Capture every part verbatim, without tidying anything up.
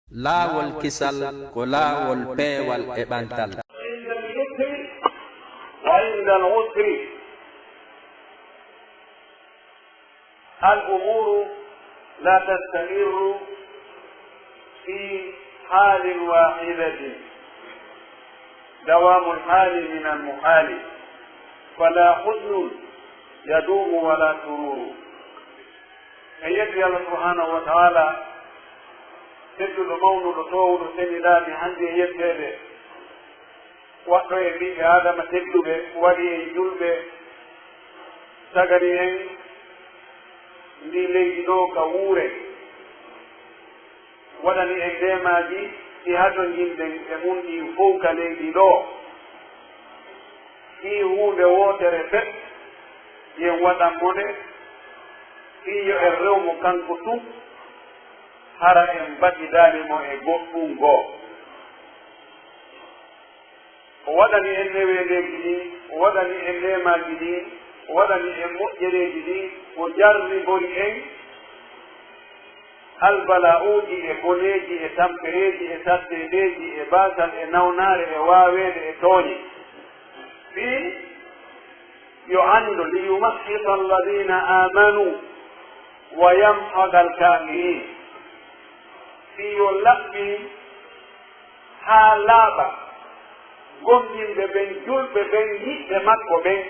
Laawol kisal ko laawol peewal e ɓantal. عند اليسر وعند العسر. الأمور لا تستمر في حال واحدة، دوام الحال من المحال، فلا حزن يدوم ولا سرور. En yetti Allah subhanahu wa ta'ala, tedduɗo, mawnuɗo, toowuɗo, seniɗaaɓe, hande e yetteede. Waɗɗo en ɓiɓɓe Aadama tedduɓe, waɗi en julɓe, tagani en ndii leydi ɗoo ka wuure, waɗani en neemaaji ɗi hatonjinɗen e mun ɗin fow ka leydi ɗoo, fii huunde wootere pet, yo en waɗan mo nde, fii yo en rew mo kanko tun, hara en batidaali mo e goɗɗun goo. O waɗani en neweendeeji ɗin, o waɗani en neemaaji ɗin, o waɗani en moƴƴereeji ɗin, o jarribori en albala'uuji e boneeji e tampereeji e satteendeeji e baasal e nawnaare e waaweede e tooñe. Fii yo anndu, ليمحص الذين آمنوا ويمحق الكافرين. Fii yo laɓɓin haa laaɓa gomɗinɓe ɓen, julɓe ɓen, yiɓɓe makko ɓen,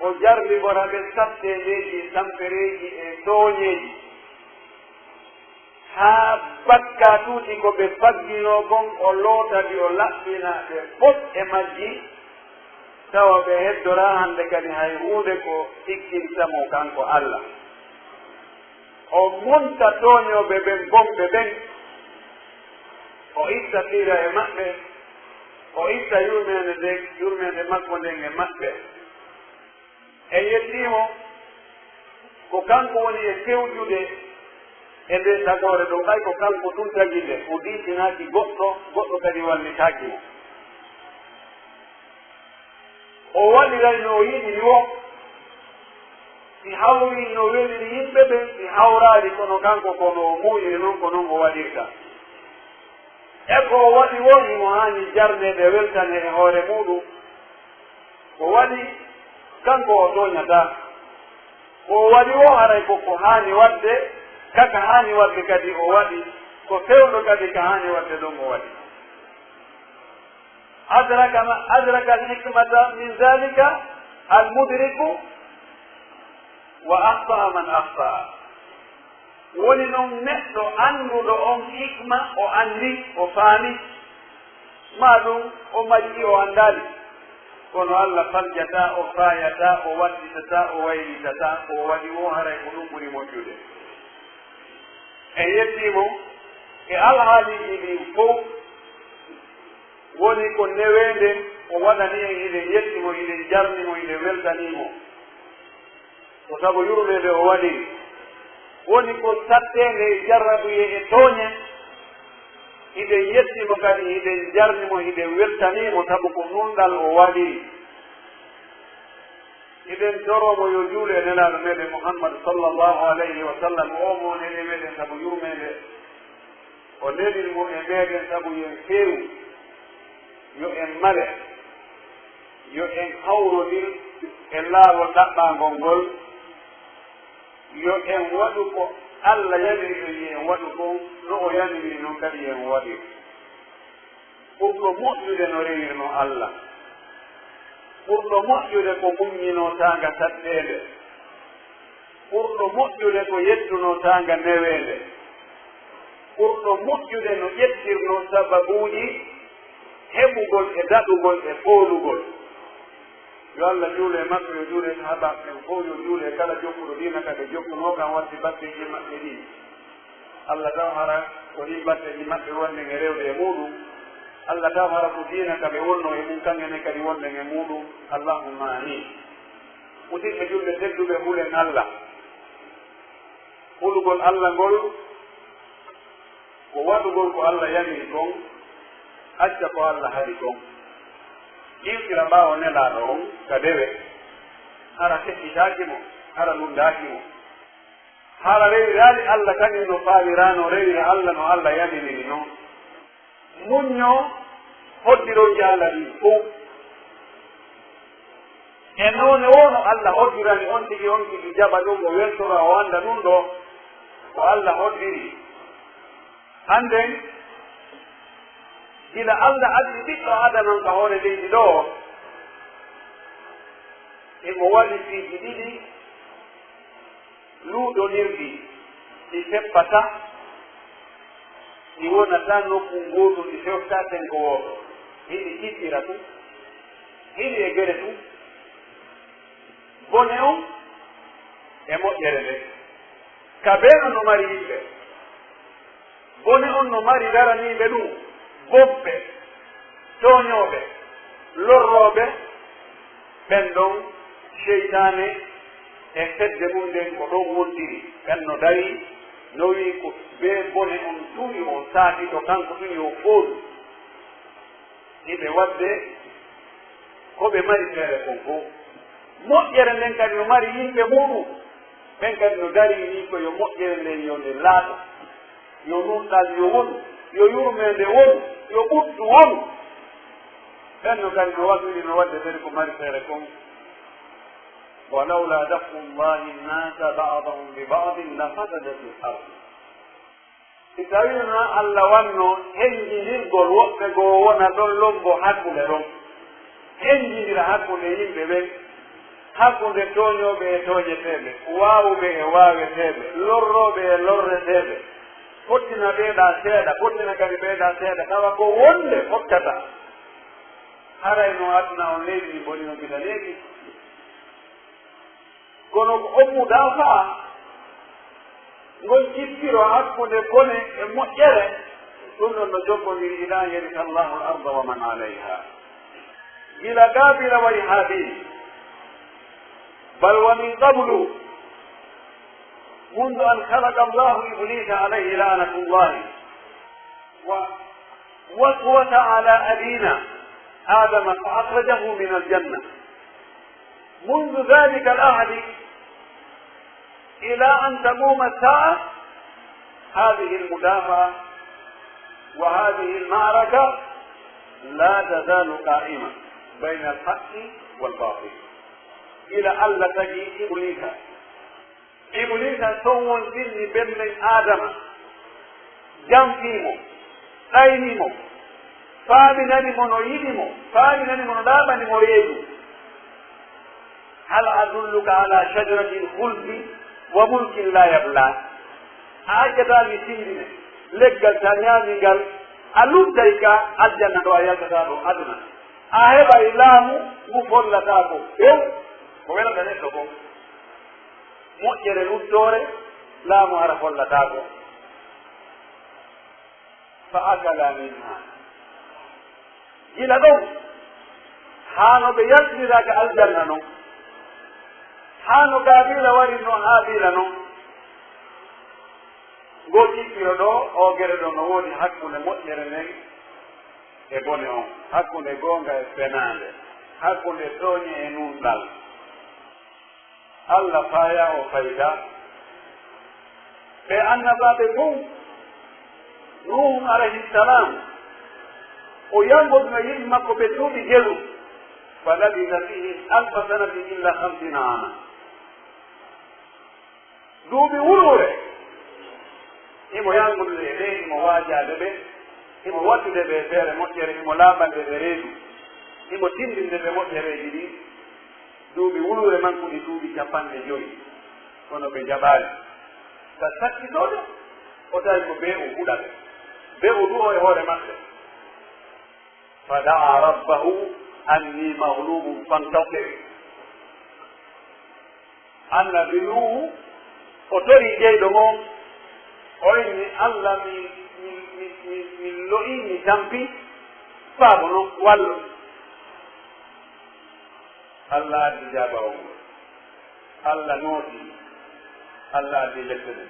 o jarribora ɓe satteendeeji e tampereeji e tooñeeji, haa bakkaatuuji ko ɓe fagginoo kon, o loota ɗi, o laɓɓina ɓe fof e majji, tawa ɓe heddoraa hannde kadi hay huunde ko ikkinta mo kanko Alla. O monta tooñooɓe ɓen, bonɓe ɓen, o itta fiira e maɓɓe, o itta yurmeende nden, yurmeende makko nden e maɓɓe. En yettii mo, ko kanko woni e fewjude e ndee tagoore ɗoo, ɓay ko kanko tun tagi nde, o diisinaaki goɗɗo, goɗɗo kadi wallitaaki mo. O waɗiray no o yiɗiri woo, si hawrii no weliri yimɓe ɓen, si hawraali kono kanko ko no o muuyiri non, ko non o waɗirta. E ko o waɗi woo, himo haani jarneede, weltanee e hoore muuɗum. Ko waɗi, kanko o tooñataa. Ko o waɗi woo, haray ko ko haani waɗde, ka ka haani waɗde kadi o waɗi, ko fewndo kadi ka haani waɗde ɗon o waɗi. أدرك ما، أدرك الحكمة من ذلك المدرك وأخطأ من أخطأ. Woni non neɗɗo annduɗo on hikma, o anndi, o faami, maa ɗum o majji, o anndaali. Kono Alla faljataa, o faayataa, o wattitataa, o waylitataa, ko o waɗi woo haray ko ɗum ɓuri moƴƴude. En yettii mo e alhaaliiji ɗin fow. Woni ko neweende o waɗani en, hiɗen yetti mo, hiɗen jarni mo, hiɗen weltanii mo. Ko sabu yurmeende o waɗiri. Woni ko satteende e jarrabuyee e tooñe, hiɗen yetti mo kadi, hiɗen jarni mo, hiɗen weltanii mo, sabu ko nunɗal o waɗiri. Hiɗen toroo mo yo juulu e Nelaaɗo meɗen Muhammadu sallallahu alayhi wa sallam, oo mo neli meɗen sabu yurmeende. O neliri mo e meɗen sabu yo en feewu, yo en male, yo en hawrondir e laawol ɗaɓɓaangol ngol, yo en waɗu ko Alla yamiri en yo en waɗu kon, no o yamiriri non kadi yo en waɗir. Ɓurɗo moƴƴude no rewirnoo Alla. Ɓurɗo moƴƴude ko muññinoo taanga satteende. Ɓurɗo moƴƴude ko yettunoo taanga neweende. Ɓurɗo moƴƴude no ƴettirnoo sababuuji heɓugol e daɗugol e foolugol. Yo Alla juulu e maɓɓe, yo juulu e sahaabaaɓe ɓen fow, yo juulu e kala jokkuɗo diina ka ɓe jokkunoo kan, watti batteeji maɓɓe ɗin. Alla taw hara ko ɗin batteeji maɓɓe wonɗen e rewde e muuɗum. Alla taw hara ko diina ka ɓe wonnoo e mun, kan enen kadi wonɗen e muuɗum. Allahumma aamiin. Musidɓe julɓe tedduɓe, hulen Alla. Hulugol Alla ngol ko waɗugol ko Alla yamiri kon, acca ko Alla haɗi kon. Iwtira ɓaawo Nelaaɗo on ka dewe, hara feƴƴitaaki mo, hara lunndaaki mo. Hara rewiraali Alla kañun no faaliraa no rewira Alla no Alla yamiriri non. Muñño hoddirooji Alla ɗin fow. E noone woo no Alla hoddirani on tigi, on tigi jaɓa ɗum, o weltora, o annda ɗum ɗoo ko Alla hoddiri. Hannden, gila Alla addi ɓiɗɗo Aadama ka hoore leydi ɗoo, himo waɗi piiji ɗiɗi luutondirɗi, ɗi seppataa, ɗi wonataa nokku ngootu, ɗi fewtaa tenko wooto. Hiɗi kiɓɓira tun, hiɗi e gere tun. Bone on e moƴƴere nden. Ka bee no no mari yimɓe. Bone on no mari daraniiɓe ɗum, bonɓe, tooñooɓe, lorrooɓe, ɓen ɗon seytaane e fedde mum nden ko ɗon wontiri. Ɓen no darii, no wi'i ko bee bone on tun yo o saakito, kanko tun yo o foolu. Hiɓe waɗde ko ɓe mari feere kon fow. Moƴƴere nden kadi no mari yimɓe muuɗum. Ɓen kadi no darii nii ko yo moƴƴere nden yo nde laato, yo nunɗal yo wonu, yo yurmeende wonu, yo ɓuttu wonu. Ɓen no kadi no waɗiri no waɗde kadi ko mari feere kon. ولولا دفع الله الناس بعضهم ببعض لفسدت الأرض. Si tawii no Alla wanno henjindirgol woɓɓe goo wona ɗon lombo hakkunde ɗon, henjindira hakkunde yimɓe ɓen, hakkunde tooñooɓe e tooñeteeɓe, waawuɓe e waaweteeɓe, lorrooɓe e lorreteeɓe, fottina ɓee ɗaa seeɗa, fottina kadi ɓee ɗaa seeɗa, tawa ko wonde fottata. Haray no aduna on leydi ndi boni no gila neeɓi. Kono ko on mudaafa'a, ngol cippiro hakkunde bone e moƴƴere, ɗum ɗon no jokkondiri ilaa an yarisa Allahu al-arda wa man alayha. Gila Qaabila wa'i Haabiila, bal wa min qablu, منذ أن خلق الله إبليس عليه لعنة الله، ووسوس على أبينا آدم فأخرجه من الجنة. منذ ذلك العهد إلى أن تقوم الساعة، هذه المدافعة وهذه المعركة لا تزال قائمة بين الحق والباطل. Gila Alla tagi Ibuliisa, Ibuliisa sonnontirni bemmen Aadama, janfii mo, ɗaynii mo, faaminani mo no yiɗi mo, faaminani mo no laaɓani mo reedu. هل أدلك على شجرة الخلد وملك لا يبلى؟ A accataa mi tindine leggal, si a ɲaamii ngal, a luttay ka aljanna ɗo a yaltataa ɗo aduna. A heɓay laamu ngu follataako few, ko welata neɗɗo kon. Moƴƴere luttoore, laamu hara follataako. فأكلا منها. Gila ɗon, haa no ɓe yaltinira ka aljanna non, haa no Qaabiila warirno Haabiila non, ngoo cippiro ɗoo, oo gere ɗoo no woodi hakkunde moƴƴere nden e bone on, hakkunde goonga e fenaande, hakkunde tooɲe e nunɗal. Alla faayaa o faydaa. Ɓee annabaaɓe fow, Nuuhu alayhi salaam, o yamboduno yimɓe makko ɓe duuɓi geɗu, فلبث فيهم ألف سنة إلا خمسين عاما. Duuɓi wuluure, himo yambodude e ɓe, himo waajaade ɓe, himo wattude ɓe e feere moƴƴere, himo laaɓande ɓe reedu, himo tindinde ɓe moƴƴereeji ɗin. Duuɓi wuluure man ko ɗi duuɓi cappanɗe jowi, kono ɓe jaɓaali. Ka sakkitooɗo, o tawi ko bee o huɗa ɓe. Bee o du'o e hoore maɓɓe. فدعا ربه أني مغلوب فانتصر. Annabi Nuuhu, o torii jeyɗo ngon, o inni, "Alla, mi, mi, mi, mi, mi lo'ii, mi tampii, faa ko non, wallu." Alla addi jaabawol ngol. Alla nootii. Alla addi lepte ɗen.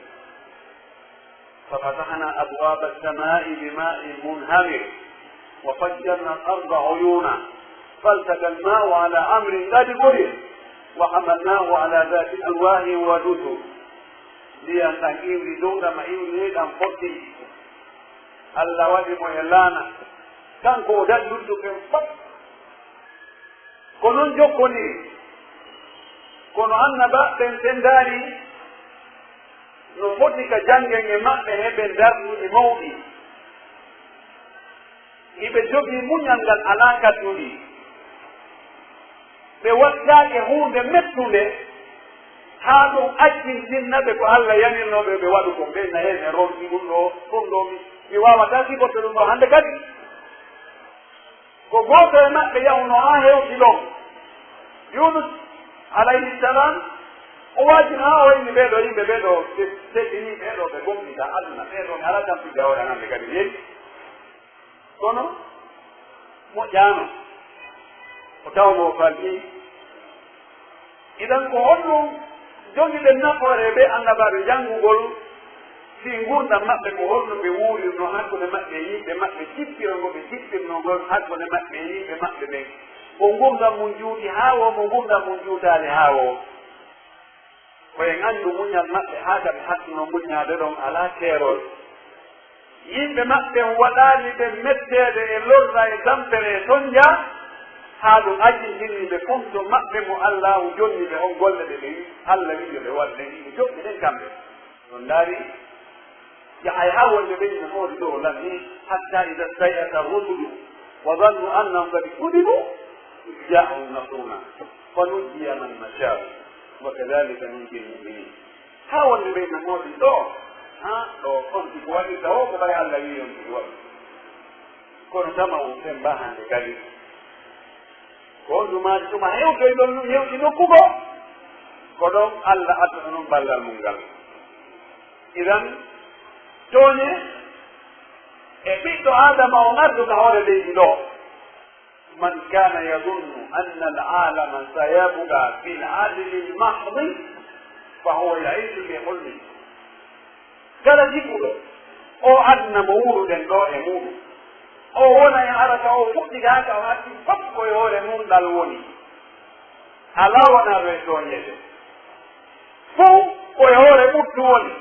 ففتحنا أبواب السماء بماء منهمر وفجرنا الأرض عيونا فالتقى الماء على أمر قد قدر وحملناه على ذات ألواح ودسر. Ndiyan ɗan iwri dow ɗan, ma iwri ley ɗan fotti. Alla waɗi mo e laana, kanko o daɗi luttuɓe ɓen fof. Ko non jokkondirii. Kono annabaaɓe ɓen senndaali no foti ka janngen e maɓɓe heɓen darnuɗi mawɗi. Hiɓe jogii muñal ngal alaa kaddudi. Ɓe wattaake huunde mettunde, haa ɗum accin tinna ɓe ko Alla yanirnoo ɓe, ɓe waɗu kon. Ɓe na heen e ronki ɗum ɗoo, ɗum ɗoo mi, mi waawataa sifoto ɗum ɗoo hannde kadi. Ko gooto e maɓɓe yahunoo haa hewti ɗon. Yuunus, alayhi salam, o waajini haa o inni ɓee ɗoo yimɓe, ɓee ɗoo ɓe teddinii, ɓee ɗoo ɓe gomɗinta aduna, ɓee ɗoo mi alaa tampinde hoore an hannde kadi, yehi. Kono moƴƴaano, o tawnoo o faltii. Idan, ko honɗum jogiɗen nafoore e ɓee annabaaɓe, janngugol fii ngurndan maɓɓe, ko honno ɓe wuurirnoo hakkunde maɓɓe e yimɓe maɓɓe, jippirol ngo ɓe jippirnoo ngol hakkunde maɓɓe e yimɓe maɓɓe ɓen, mo ngurndan mun juuti haa woo, mo ngurndan mun juutaali haa woo. Ko en anndu muñal maɓɓe haa ka ɓe hattunoo muññaade ɗon alaa keerol. Yimɓe maɓɓe waɗaali ɓe metteede e lorra e tampere e tonja, haa ɗum ajintinni ɓe funto maɓɓe mo Allaahu jonni ɓe on golle ɗe ɓe wi'i Alla wi'i yo ɓe waɗu, ɓe wi'i ɓe joɓɓi ɗen kamɓe. On ndaari, yahay haa wonde ɓe ina moodi ɗo o lanni, حتى إذا استيأس الرسل وظنوا أنهم قد كذبوا جاءهم نصرنا فنجي من نشاء وكذلك ننجي المؤمنين. Haa wonde ɓe ina moodi ɗo, haa ɗo on tigi waɗirta o ko ɓay Alla wi'i on tigi waɗu. Kono tama on semmba hannde kadi. Ko on dumaade tuma hewtoy ɗon, ɗum hewti nokku goo. Ko ɗon Alla addata non ballal mum ngal. Idan, tooñe e ɓiɗɗo Aadama on ardu ka hoore leydi ɗo. من كان يظن أن العالم سيبقى في العدل المحض فهو يعيش في حلم. Kala sikkuɗo oo aduna mo wuuruɗen ɗoo e muuɗum, o wona e hara ka o fuɗɗi haa ka o hatti fof ko e hoore mum ɗal woni. Alaa wonaaɗo e tooñeede. Fow ko e hoore ɓuttu woni.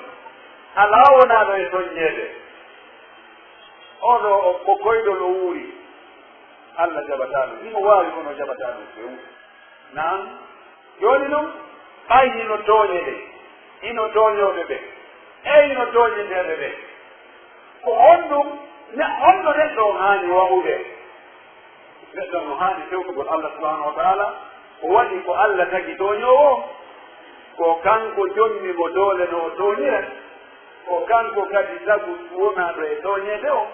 Alaa wonaaɗo e tooñeede. Oo ɗoo o, ko koyɗol o wuuri. Alla jaɓataa ɗum. Himo waawi kono o jaɓataa ɗum few. Naam. Jooni non, ɓay hino tooñe ɓe, hino tooñooɓe ɓe, e hino tooñeteeɓe ɓe. Ko honɗum ne, honno neɗɗo on haani waɗude? Neɗɗo on no haani fewtugol Allah subhanahu wa ta'ala, o waɗi ko Allah tagi tooñoowo on. Ko kanko jonni mo doole no o tooñira. Ko kanko kadi tagu wonaaɗo e tooñeede on.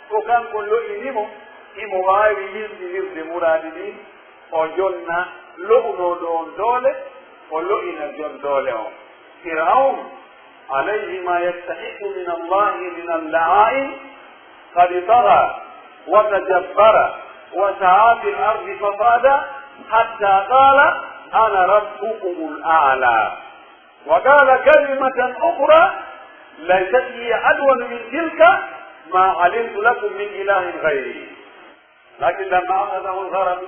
Ko kanko lo'ini mo, himo waawi yiltinirde muraadi ndin. O jonna lo'unooɗo on doole, o lo'ina jon doole on. Fir'awn, alayhi ma yastahiqqu min Allahi min al-la'a'in, qad tagha wa tajabbara wa sa'a fil ardi fasada, hatta qala, "Ana rabbukumul a'la." Wa qala kalimatan ukhra, laysat hiya adwanu min tilka, "Ma alimtu lakum min ilahin ghayri." Lakin lamma akhadhahu al-gharaq,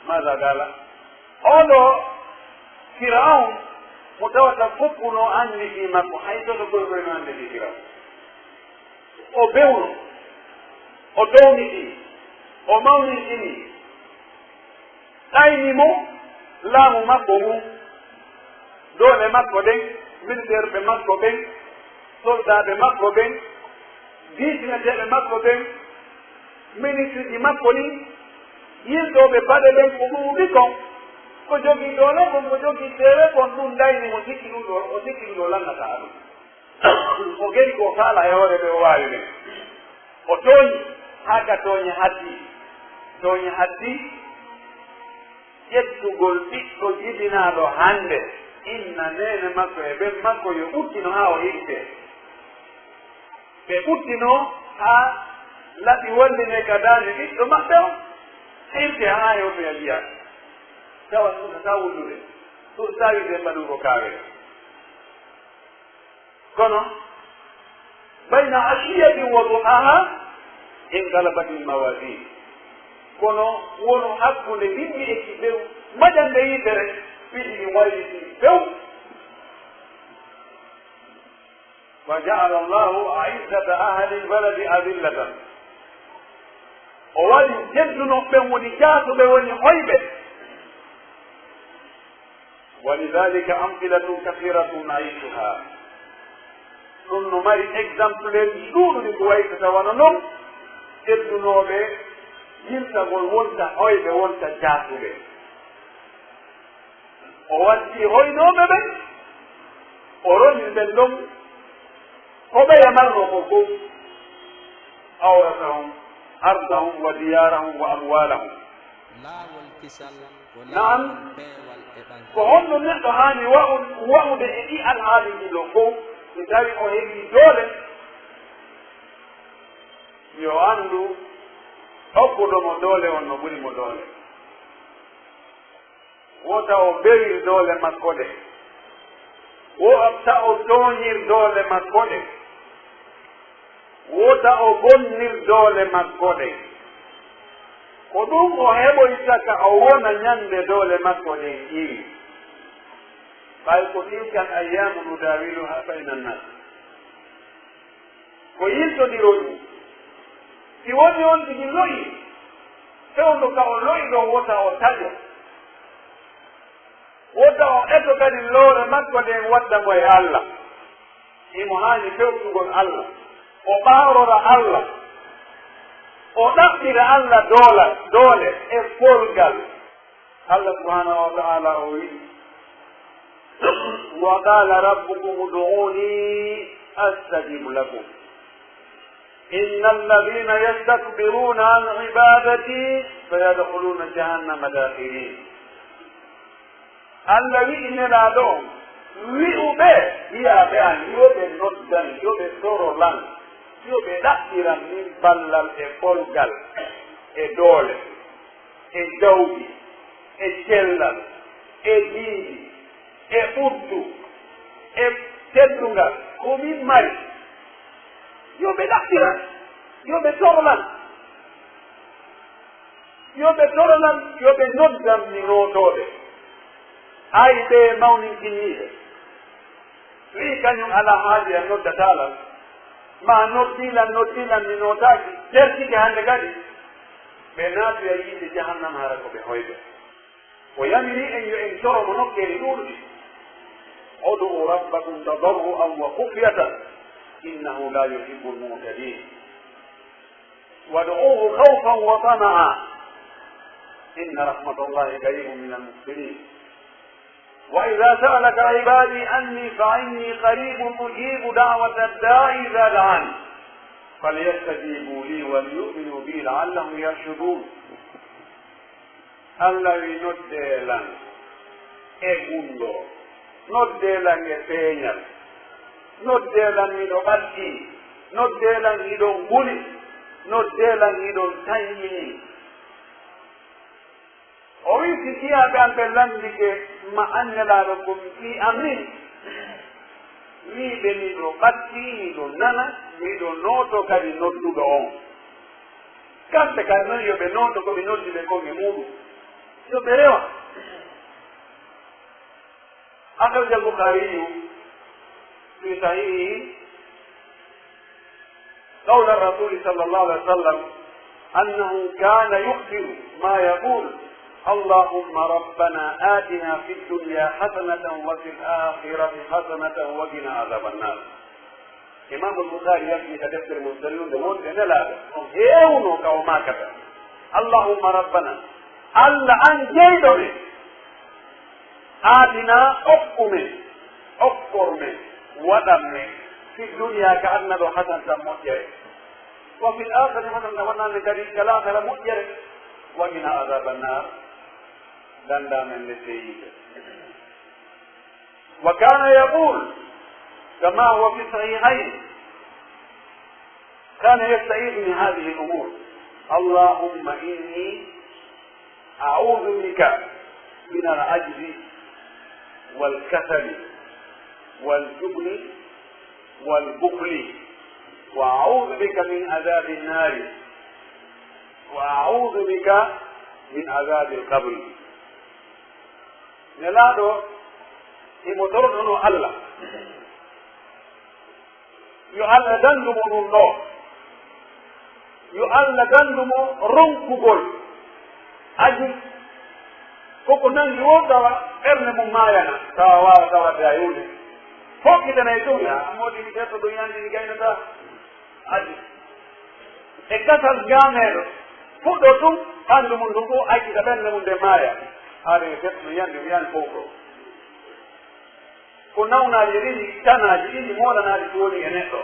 madha qala? Oo ɗoo Fir'awn mo tawata fof no anndi fii makko, hay soto koy koy no anndi fii Fir'awn. O bewno, o downiti, o mawnintinii, ɗayni mo laamu makko ngun. Doole makko ɗen, militeerɓe makko ɓen, soldaaɓe makko ɓen, diisineteeɓe makko ɓen, ministirji makko ɗin, yiltooɓe paɗe ɓen, ko ɗuuɗi kon, ko jogii doole kon, ko jogii teere kon, ɗum ɗayni mo, sikki ɗum ɗoo, o sikki ɗum ɗoo lannataa ɗum. O geri ko faala e hoore ɓe o waawi ɓen. O tooñi, haa ka tooñe haddi. Tooñe haddi, ƴettugol ɓiɗɗo jibinaaɗo hande, inna neene makko e ben makko yo ɓuttino haa o hirtee. Ɓe ɓuttinoo haa laɓi wallinee ka daande ɓiɗɗo maɓɓe on, hirtee haa hewtoya yiya. Tawa suusataa wullude, suusataa wiide mbaɗu ko kaawel. Kono, bayna ashiyatin wa duhaha, inqalabatil mawazin. Kono wonu hakkunde binndi e kiɓɓew, majande yiitere, piiji ɗin waylitii few. وجعل الله أعزة أهل البلد أذلة. O waɗi teddunooɓe ɓen woni jaasuɓe, woni hoyɓe. ولذلك أمثلة كثيرة نعيشها. Ɗun no mari exempleeji ɗuuɗuɗi ko waytata wano non, teddunooɓe yiltagol wonta hoyɓe, wonta jaasuɓe. O watti hoynooɓe ɓen, o roni ɓen ɗon ko ɓeya marnoo kon fow. أورثهم أرضهم وديارهم وأموالهم. Laawol kisal ko Na'am, laawol peewal e ɓangal. Ko honno neɗɗo haani wa'u-, wa'ude e ɗii alhaaliiji ɗoo fow, si tawii o heɓii doole? Yo anndu, okkuɗo mo doole on no ɓuri mo doole. Wota o bewir doole makko ɗen. Wota o tooñir doole makko ɗen. Wota o bonnir doole makko ɗen. Ko ɗun o heɓoyta ka o wona ñande doole makko ɗen iwi. Ɓay ko tilka al ayyamu nudawiluha bayna nnas. Ko yiltondirol ɗun. Si woni on tigi lo'i, fewndo ka o lo'i ɗon wota o taƴo. Wota o eto kadi loore makko nden wadda mo e Alla. Himo haani fewtugol Alla. O ɓaarora Alla. O ɗaɓɓira Alla doola-, doole e polgal. Allah subhanahu wa ta'ala o wi'i, "Wa qala rabbukum ud'uni astajib lakum. Innal ladhina yastakbiruna an ibadati sayadkhuluna jahannama dakhirin." Allah wi'i Nelaaɗo on, "Wi'u ɓe, jiyaaɓe an, yo ɓe noddan, yo ɓe toro lan, yo ɓe ɗaɓɓiran min ballal e polgal e doole." E jawdi, e cellal, e diidi, e ɓuddu, e teddungal, ko min mari. Yo ɓe ɗaɓɓiran, yo ɓe toro lan, yo ɓe toro lan, yo ɓe noddan mi nootooɓe. Hay ɓe mawninkinniiɓe. Wi'i kañum alaa haaju, a noddataa lan, maa noddii lan, noddii lan, mi nootaaki, tertike hande kadi, ɓe naatoya yiite jahannama hara ko ɓe hoyɓe. O yamiri en yo en toro mo nokkeeli ɗuuɗuɗi. "Ud'u rabbakum tadarru'an wa khufyatan, innahu la yuhibbul mu'tadin. Wad'uhu khawfan wa tama'an, inna rahmatallahi qaribun minal muhsinin." وإذا سألك عبادي عني فإني قريب أجيب دعوة الداع إذا دعان فليستجيبوا لي وليؤمنوا بي لعلهم يرشدون. Allah wi, "Noddee lan e gunndoo, noddee lan e feeñal, noddee lan miɗo ɓaddii, noddee lan hiɗon huli, noddee lan hiɗon tanƴinii." O wi'i, "Si jiyaaɓe an ɓen lanndike ma, an Nelaaɗo, ko mi fii an min, wi'ɓe miɗo ɓattii, miɗo nana, miɗo nootoo kadi nodduɗo on." Kamɓe kadi non yo ɓe nooto ko ɓe noddi ɓe kon e muuɗum. Yo ɓe rewa. أخرج البخاري في صحيحه قول الرسول صلى الله عليه وسلم أنه كان يكثر ما يقول: اللهم ربنا آتنا في الدنيا حسنة وفي الآخرة حسنة وقنا عذاب النار. Imaamu Bukhari yalti ka deftere mum sellunde wonde Nelaaɗo on heewno ka o maakata: "Allahumma rabbana, Alla an jeyɗo men, aatina, okku men, okkor men, waɗan men, fi dunya, ka aduna ɗo, hasanatan, moƴƴere, wa fil aakhirati hasanatan, waɗan men kadi ka laakhira moƴƴere, wa qina adhaban naar, danda men lette yiite." وكان يقول كما هو في الصحيحين، كان يستعيذ من هذه الأمور: اللهم إني أعوذ بك من العجز والكسل والجبن والبخل، وأعوذ بك من عذاب النار، وأعوذ بك من عذاب القبر. Nelaaɗo himo toronono Alla, Yo Alla dandu mo ɗun ɗoo. Yo Alla dandu mo ronkugol. Aji, ko ko nangi woo tawa ɓernde mun maayana, tawa waawataa waɗde hay huunde. Fokkitana e ɗun, yaa, moodi mi ƴetto ɗun yandi mi gaynataa. Aji. E gasal ñaameeɗo, fuɗɗo tun, ɓandu mun ndun fow accita ɓernde mun nden maaya. Haade yo ƴetto ɗun yandi, o wi'ani fow ɗoo. Ko nawnaaji ɗiɗi, tanaaji ɗiɗi moolanaaɗi ɗi woni e neɗɗo.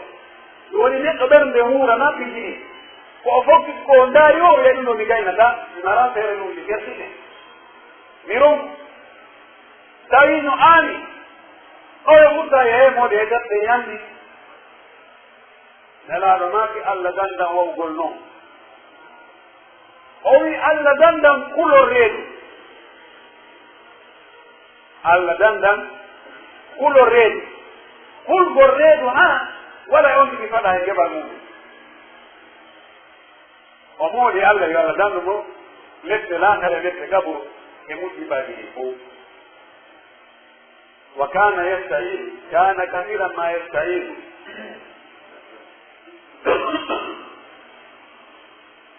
Ɗun woni neɗɗo ɓernde wuurana piiji ɗin. Ko o fokki, ko o ndaari o, wi'a ɗun ɗoo mi gaynataa, mi maraa feere ɗun, mi kertine. Mi ronku. Tawi no aani, o wi'a Muusaa, yehee moodi e gatde ñandi. Nelaaɗo maaki, Alla dandan wa'ugol non. O wi'i, Alla dandan kulol reedu. Alla dandan kulol reedu. Kulgol reedu, haa wala e on tigi faɗa e gebal mum. O moodi Alla, yo Alla dandu mo lepte laakara, lepte gaburu e musiibaaji ɗin fow. وكان يستعيذ، كان كثيرا ما يستعيذ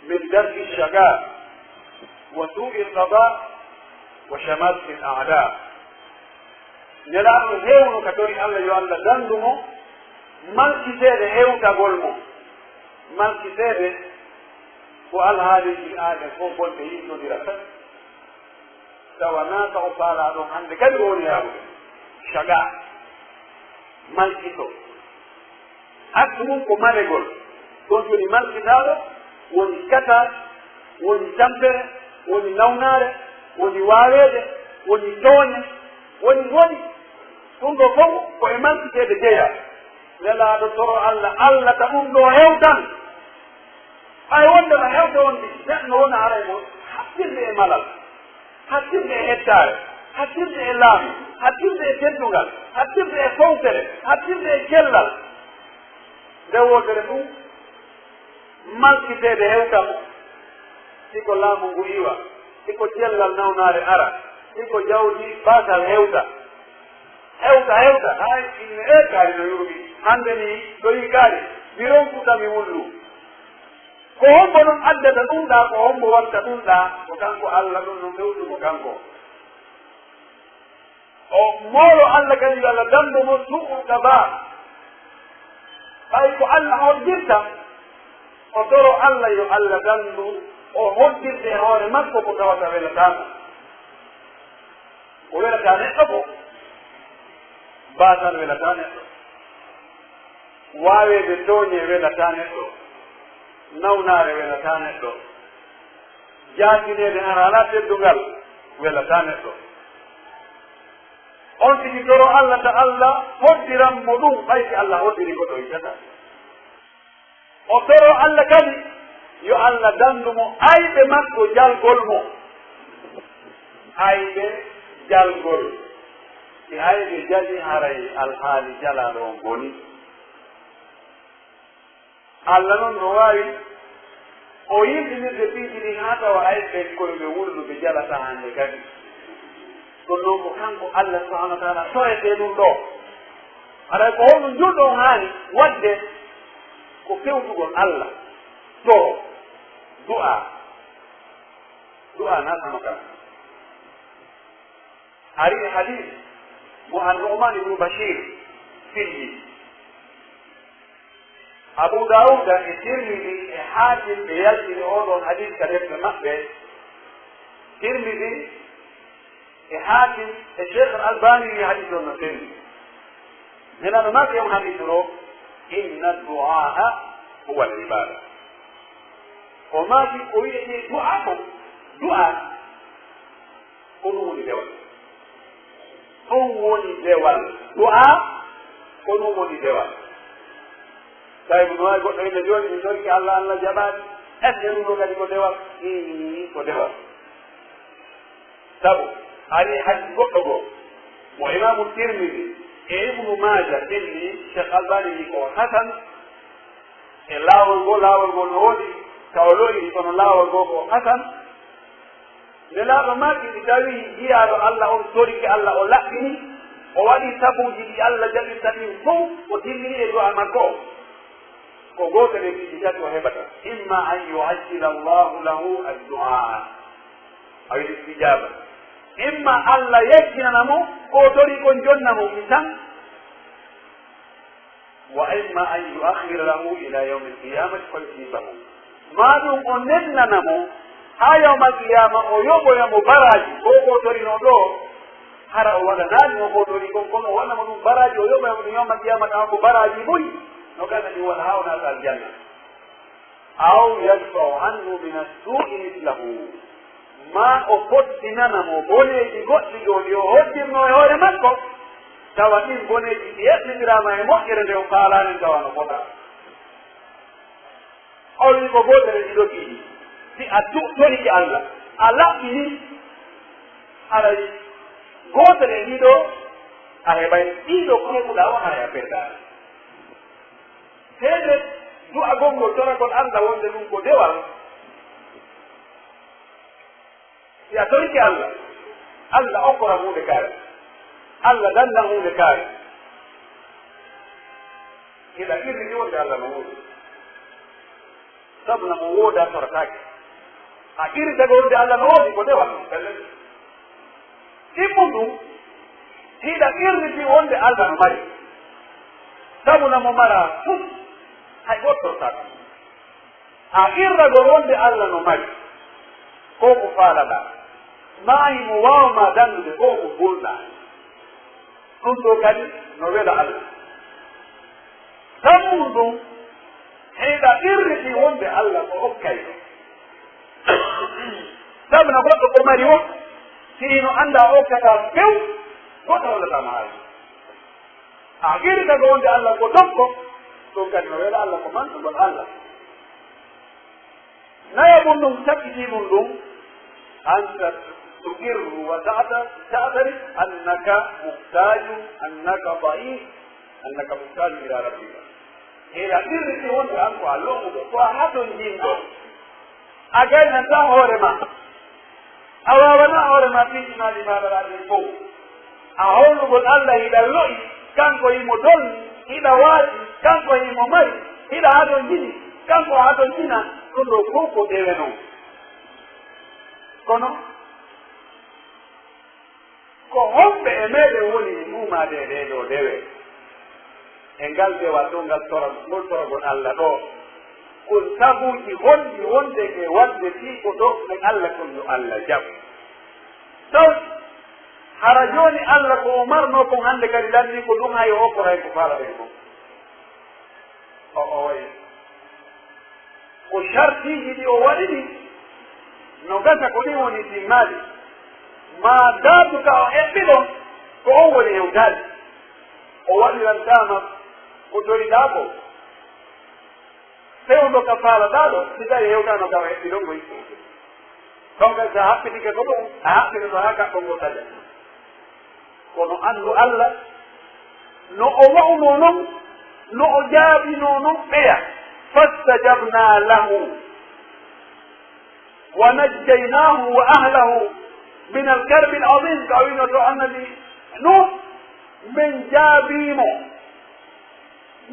من درك الشقاء وسوء القضاء وشماتة الأعداء. Nelaaɗo heewno ka tori Alla yo Alla dandu mo malkiteede hewtagol mo. Malkiteede ko alhaaliiji aaden fow bonɓe yiɗnodira tan. Tawa naa ka o faalaa ɗon hannde kadi o woni yaarude. Shaga, malkito. Aslu mun ko malegol. Ɗon woni malkitaaɗo, woni kata, woni tampere, woni nawnaare, woni waaweede, woni tooñe, woni, woni. Ɗun ɗoo fow ko e malkiteede jeyaa. Nelaaɗo toro Alla, Alla ta ɗun ɗoo hewtan. Ɓay wonde no hewta wonde neɗɗo no wona haray mo hattirde e malal, hattirde e hettaare, hattirde e laamu, hattirde e teddungal, hattirde e fowtere, hattirde e cellal. Nde wootere ɗun, malkiteede hewta mo. Hiko laamu ngu iwa, hiko cellal nawnaare ara, hiko jawdi baasal hewta. Hewta, hewta, hay inne, e kaari no yurmi. Hande ni, ɗo yi kaari, mi ronkuta mi wullu. Ko hombo non addata ɗun ɗaa, ko hombo watta ɗun ɗaa? Ko kanko Alla, ɗun non fewtu ko kanko. O moolo Alla kadi yo Alla dandu mo suu'ul qada. Ɓay ko Alla hoddirta, o toro Alla yo Alla dandu, o hoddirde e hoore makko ko tawata welataa mo. Ko welataa neɗɗo ko, baasal welataa neɗɗo, waaweede tooñe welataa neɗɗo, nawnaare welataa neɗɗo, jaasineede hara alaa teddungal welataa neɗɗo. On tigi toro Alla ta Alla hoddiran mo ɗun, ɓay si Alla hoddiri goɗɗo, o ittataa. O toro Alla kadi, yo Alla dandu mo ayɓe makko jalgol mo. Ayɓe jalgol. Si ayɓe jali, haray alhaali jalaaɗo on boni. Alla non no waawi o yiltinirde piiji ɗin haa tawa ayɓe ɓen koy ɓe wullu, ɓe jalataa hande kadi. Ɗun non ko kanko Alla subhanahu wa taala toretee ɗun ɗoo. Haray ko honɗun julɗo on haani waɗde? Ko fewtugol Alla, toro, du'aa. Du'aa naatano kan. Ari e hadiis mo An-Nu'man ibnu Bashir filli. Abu Dawuda e Tirmidi e Haakim ɓe yaltini oo ɗoo hadiis ka defte maɓɓe. Tirmidi e Haakim e Sheikh Al-Albani wi hadiis on no selli. Nelaaɗo maaki e on hadiis ɗoo, "Inna du'aa huwa al-ibaada." O maaki ko wi'etee du'aa kon, du'aa. Ko ɗun woni dewal. Ɗun woni dewal. Du'aa, ko ɗun woni dewal. Tawi mo no waawi goɗɗo hino jooni, mi torike Alla, Alla jaɓaali. Est-ce que ɗun ɗoo kadi ko dewal? Ii, ko dewal. Sabu, ari hadiis goɗɗo goo, mo Imaamu Tirmidi e Ibnu Maaja filli, Sheikh Albani wi'i ko hasan, e laawol ngoo, laawol ngol no woodi, ka o lo'iri, kono laawol ngoo ko hasan. Nelaaɗo maaki, si tawii jiyaaɗo Alla on torike Alla, o laɓɓini, o waɗi sabuuji ɗi Alla jaɓirta ɗin fow, o timmini e du'aa makko on. Ko gootel e ɗii tati o heɓata. Imma an yu'ajjila Allahu lahu ad-du'a, aw al-istijaba. Imma Alla yejjinana mo ko o torii kon, jonna mo ɗun tan. Wa imma an yu'akhkhira lahu ila yawmi al-qiyamati fa yujibahu. Maa ɗun o nennana mo haa yawmal qiyaama, o yoɓoya mo baraaji ko ko o torinoo ɗoo. Hara o waɗanaali mo ko o torii kon, kono o waɗana mo ɗun baraaji, o yoɓoya mo ɗun yawmal qiyaama, tawa ko baraaji ɓuri no gasa ɗin waɗa haa o naata aljanna. Aw yadfa'u anhu min as-su'i mithlahu. Maa o fottinana mo boneeji goɗɗi ɗoo ɗi o hoddirnoo e hoore makko, tawa ɗin boneeji ɗi eɓɓindiraama e moƴƴere nde o faalaani, tawa no fota. O wi'i ko gootel e ɗii ɗoo ɗiɗi. Si a tu-, torike Alla, a laɓɓini, haray gootel e ɗii ɗoo a heɓay, ɗii ɗoo ko heɓuɗaa on haray a perdaali. Heede du'agol ngol, toragol Alla wonde ɗun ko dewal. Si a torike Alla, Alla okkora huunde kaari, Alla danna huunde kaari, hiɗa qirriti wonde Alla no woodi. Sabu na mo woodaa torataake. A qirritagol wonde Alla no woodi ko dewal non, pellet. Ɗimmun ɗun, hiɗa qirriti wonde Alla no mari. Sabu na mo maraa fuf, hay gooto torataake. A qirragol wonde Alla no mari ko ko faalaɗaa, maa himo waawa ma dannude ko ko gulɗaa. Ɗun ɗoo kadi no wela Alla. Sammundun, hiɗa qirriti wonde Alla ko okkayɗo. Sabu na goɗɗo ko mari woo, si hino annda o okkataa few, goɗɗo hollataa ma hay. A qirrita ko wonde Alla ko dokko, ɗun kadi no wela Alla, ko mantugol Alla. Nayaɓun ɗun, sakkitiiɗun ɗun, anta tuqirru wa ta'ta-, ta'tarif annaka muhtajun, annaka da'if, annaka muhtajun ila rabbika. Hiɗa qirriti wonde an ko a lo'uɗo, ko a hatonjinɗo. A gaynantaa hoore maa. A waawanaa hoore maa fii tinaaji maaɗa ɗin fow. A hollugol Alla hiɗa lo'i, kanko himo dolni, hiɗa waaji, kanko himo mari, hiɗa hatonjini, kanko o hatonjinaa, ɗun ɗoo fow ko dewe non. Kono, ko homɓe e meɗen woni e tuumaade e ɗee ɗoo dewe? E ngal dewal ɗoo, ngal tora-, ngol toragol Alla ɗoo, ko sabuuji honɗi wonɗen e waɗude fii ko torɗen Alla kon yo Alla jaɓu? Taw hara jooni Alla ko o marnoo kon hannde kadi lannii ko ɗun, hay o okkoray ko faalaɗen kon? O, o wayi. Ko sartiiji ɗi o waɗi ɗin, no gasa ko ɗin woni timmaaɗi. Maa daatu ka o eɓɓi ɗon, ko on woni hewtaali. O waɗirantaa ma ko toriɗaa kon. Fewndo ka faalaɗaa ɗon, si tawii hewtaano ka o eɓɓi ɗon koy. Ɗon kay, si a haɓɓitike ko ɗun, a haɓɓitoto haa kaɓɓol ngol taƴa. Kono anndu Alla, no o wa'unoo non, no o jaabinoo non ɓeya. Fastajabnaa lahu wa najjaynaahu wa ahlahu minal karbil aziim. Ka o wi'unoo to Annabi Nuuh, men jaabii mo,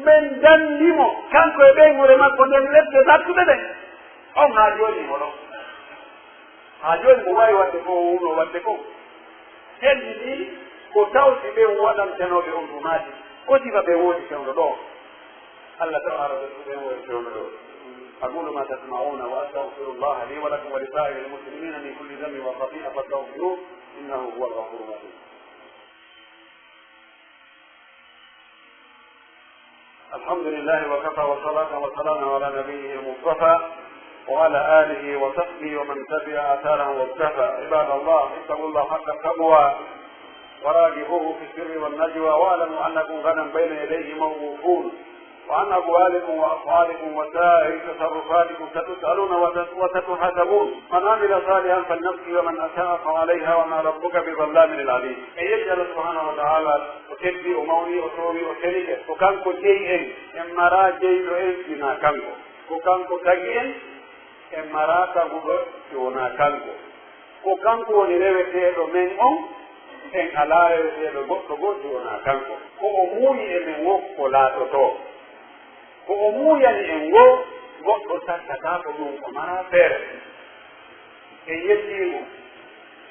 men danndi mo, kanko e ɓeynguure makko nden, lepte sattuɗe ɗen. On haa jooni mo ɗon. Haa jooni mo waawi waɗde ko o wa'unoo waɗde kon. Fenni ɗi ko tawti ɓen waɗantenooɓe on ɗumaaji. Ko sifa ɓe woodi fewndo ɗoo? Alla tabaaraka wa ta'aala ɓen woodi fewndo ɗoo. أقول ما تسمعون وأستغفر الله لي ولكم ولسائر المسلمين من كل ذنب وخطيئة فاستغفروه إنه هو الغفور الرحيم. الحمد لله وكفى، وصلاة وسلاما على نبيه المصطفى وعلى آله وصحبه ومن تبع آثارهم واقتفى. عباد الله، اتقوا الله حق التقوى وراقبوه في السر والنجوى، واعلموا أنكم غدا بين يديه موقوفون، وعن أقوالكم وأفعالكم وسائر تصرفاتكم ستسألون وت-، وستحاسبون. من عمل صالحا فلنفسه ومن أساء فعليها وما ربك بظلام للعبيد. En yetti Alla subhanahu wa ta'ala, o teddi, o mawni, o toowi, o selike. Ko kanko jeyi en, en maraa jeyɗo en si wonaa kanko. Ko kanko tagi en, en maraa taguɗo si wonaa kanko. Ko kanko woni reweteeɗo men on, en alaa reweteeɗo goɗɗo goo si wonaa kanko. Ko o muuyi e men woo ko laatotoo. Ko o muuyani en woo, goɗɗo sakkataako ɗum, o maraa feere. En yettii mo,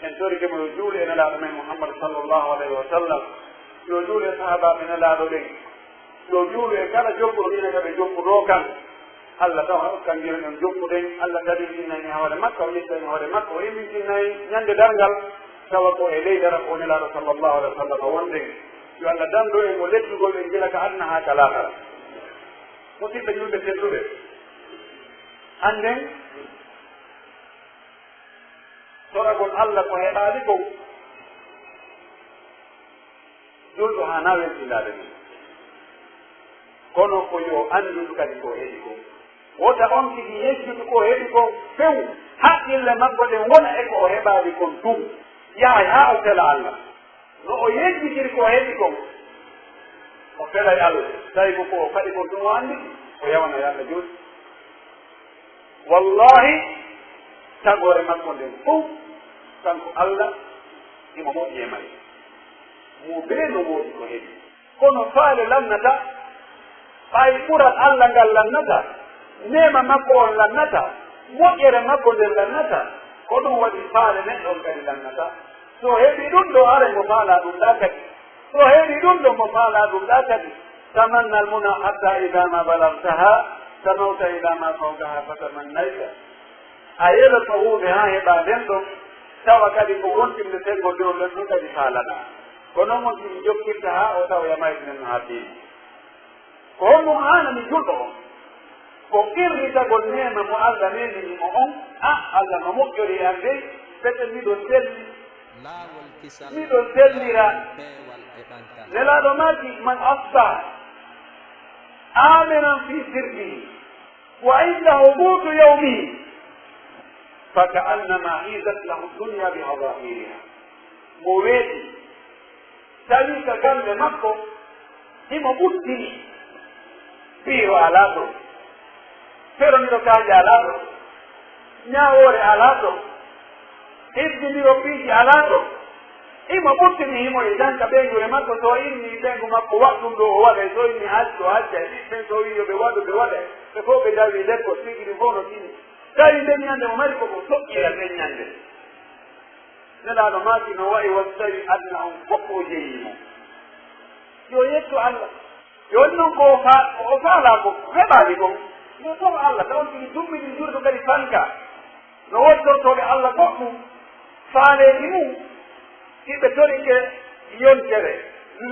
en torike mo yo juulu e Nelaaɗo men Muhammad sallallahu alayhi wa sallam, yo juulu e sahaabaaɓe Nelaaɗo ɓen, yo juulu e kala jokkuɗo diina ka ɓe jokkudoo kan. Alla taw o okkan gila en jokkuɗen, Alla tabintinna en e hoore makko, o yetta en e hoore makko, o immintinna en ñande darngal, tawa ko e ley dara ko Nelaaɗo sallallahu alayhi wa sallam wonɗen. Yo Alla dandu en mo lettugol en gila ka aduna haa ka laakara. Musidɓe julɓe tedduɓe, annden toragol Alla ko heɓaali kon, julɗo haanaa welsindaade ɗum. Kono ko yo anndu kadi ko heɓi kon. Wota on tigi yejjutu ko heɓi kon few, haqqille makko ɗen wona e ko o heɓaali kon tun. Yahay haa o fela Alla. No o yejjitiri ko o heɓi kon, o felay Alla. Tawi ko ko o faɗi kon tun o anndi, o yawanay Alla jooni. Wallaahi, tagoore makko nden fow, kanko Alla, himo moƴƴi e mayre. Mo bee no woodi ko heɓi. Kono faale lannata, ɓay ɓural Alla ngal lannata, neema makko on lannata, moƴƴere makko nden lannata, ko ɗum waɗi faale neɗɗo on kadi lannata. So heɓi ɗum ɗoo, aray mo faalaa ɗum ɗaa kadi. So heɓi ɗum ɗoo, mo faalaa ɗum ɗaa kadi. تمنى المنى حتى إذا ما بلغتها سموت إلى ما فوقها فتمنيت. A yeloto huunde haa heɓaa nden ɗon, tawa kadi ko wontinde senngo nden ɗon kadi faalaɗaa. Ko non on tigi jokkirta haa o tawoya mayri nden no haɓɓiimo. Ko honɗum haanani julɗo on? Ko qirritagol neema mo Alla neemini mo on, a, Alla no moƴƴori e an dey, sete miɗo selli, miɗo sellira. Nelaaɗo maaki, من أصبح آمنا في سربه وعنده قوت يومه فكأنما حيزت له الدنيا بحذافيرها. Mo weeti, tawi ka galle makko, himo ɓuttini, piiro alaa ton, ferondiro kaaƴe alaa ton, ñaawoore alaa ton, hifdindiro piiji alaa ton. Himo ɓuttini, himo e tan ka ɓeynguure makko, so o inni ɓeyngu makko waɗ ɗum ɗoo, o waɗay, so inni accu, o accay, ɓiɓɓe ɓen so o wi'i yo ɓe waɗu, ɓe waɗay, ɓe fow ɓe dawii lekkol, tigi ɗum fow no tini. Tawi nden ñande mo mari ko ko soƴƴira nden ñande. Nelaaɗo maaki no wa'i wa so tawi aduna on fof o jeyii mo. Yo yettu Alla. Yo waɗi non ko o fa-, ko o faalaa ko heɓaali kon. Yo taw Alla, taw on tigi dummini njurdu kadi fanka. No woodi tortooɓe Alla goɗɗum, faaleeji mum, si ɓe torike yontere,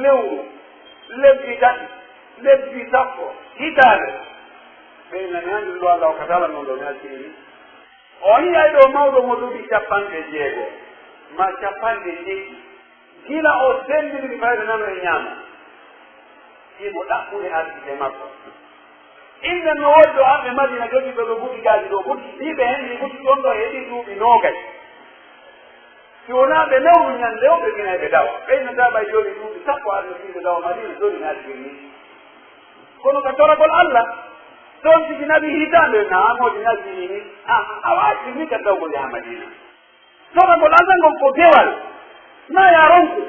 lewru, lebbi tati, lebbi sappo, hitaande. Ɓe nani hanjum ɗo Alla hokkata lan non ɗo mi acciri ni. On yi'ay ɗo mawɗo mo duuɓi cappanɗe jeego, maa cappanɗe jeeɗiɗi, gila o sendindiri fayde nano e ñaamo. Himo ɗaɓɓude arsike makko. Innen no woodi ɗo arɓe Madina jogiiɓe ɗo butigaaji ɗo, buti, ɗi ɓe henni buti ɗon ɗo e ɗi duuɓi noogay. Si wonaa ɓe newnu ñande o, ɓe finay ɓe dawa. Ɓeynataa ɓay jooni duuɓi sappo arɓe fii ɓe dawa Madina, jooni naati ɓe nii. Kono ka toragol Alla, ɗon tigi naɓi hitaande, naa moodi naati ni, a, a waawi ni ka dawgol yaha Madina. Toragol Alla ngol ko dewal, naa ya ronku.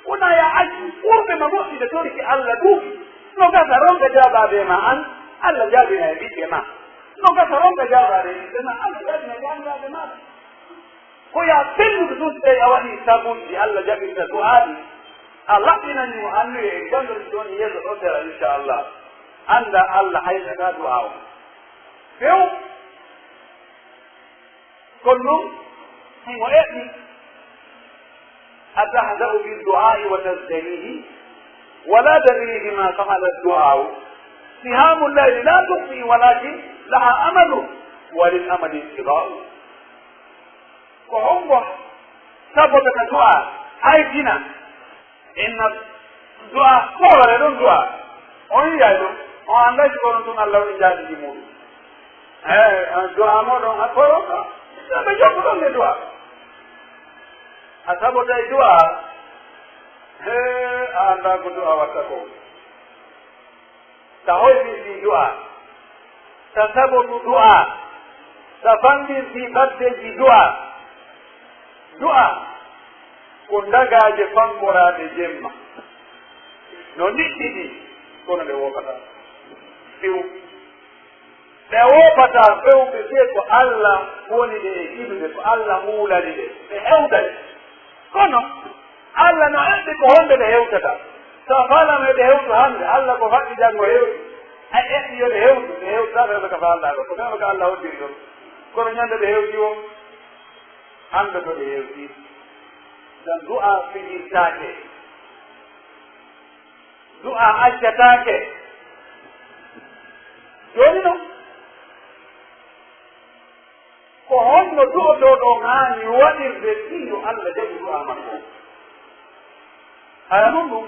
Wonaa ya accu ɓurɓe ma moƴƴude toriki Alla duuɓi. No gasa ronka jaabaade ma an, Alla jaabina e ɓiɓɓe ma. No gasa ronka jaabaade e ɓiɓɓe ma, Alla jaabina e jaabiraaɓe ma. Ko ya fellude tun si tawi a waɗii sabunji Alla jaɓirta du'aaji. A laɓɓinanii mo anniye e janngo ɗon yeeso ɗon sera, inchallah. Annda Alla haynataa du'aa on. Few. Kono non, himo eɓɓi, أتهزأ بالدعاء وتزدريه ولا تدري بما فعل الدعاء. سهام الليل لا تخفي ولكن لها أمل وللأمل انقضاء. Ko hombo sabotata du'a, haytina? Inna du'a, ko hoore ɗon du'a. On yi'ay ɗum, on annday si ko ɗum tun Alla woni jaatigi muɗum. Eh, du'a moɗon a koro ka. Ɓe jokku ɗon e du'a. A sabotay du'a. He, a anndaa ko du'a watta ko. Ta hoyɗinɗi du'a, ta sabotu du'a, ta fanɗinɗi batteeji du'a. Du'a ko ndagaaje fankoraaɗe jemma. No niɗɗi ɗi, kono ɗe wookataa. Few. Ɓe woopataa few, ɓe wi'e ko Alla woni ɓe e yiɗude, ko Alla huulani ɓe, ɓe hewtay. Kono Alla no anndi ko honde ɓe hewtata. So a faalaama yo ɓe hewtu hannde, Alla ko faɗɗi janngo hewtu. A eɓɓi yo ɓe hewtu, ɓe hewtataa fewndo ka faalɗaa ɗon. Ko fewndo ka Alla hoddiri ɗon. Kono ñande ɓe hewti woo, annda to ɓe hewti. Ngam du'aa fijirtaake. Du'aa accataake. Jooni non, ko honno du'otooɗo on haani waɗirde fii yo Alla jaɓu du'aa makko on? Hara ɗun ɗun,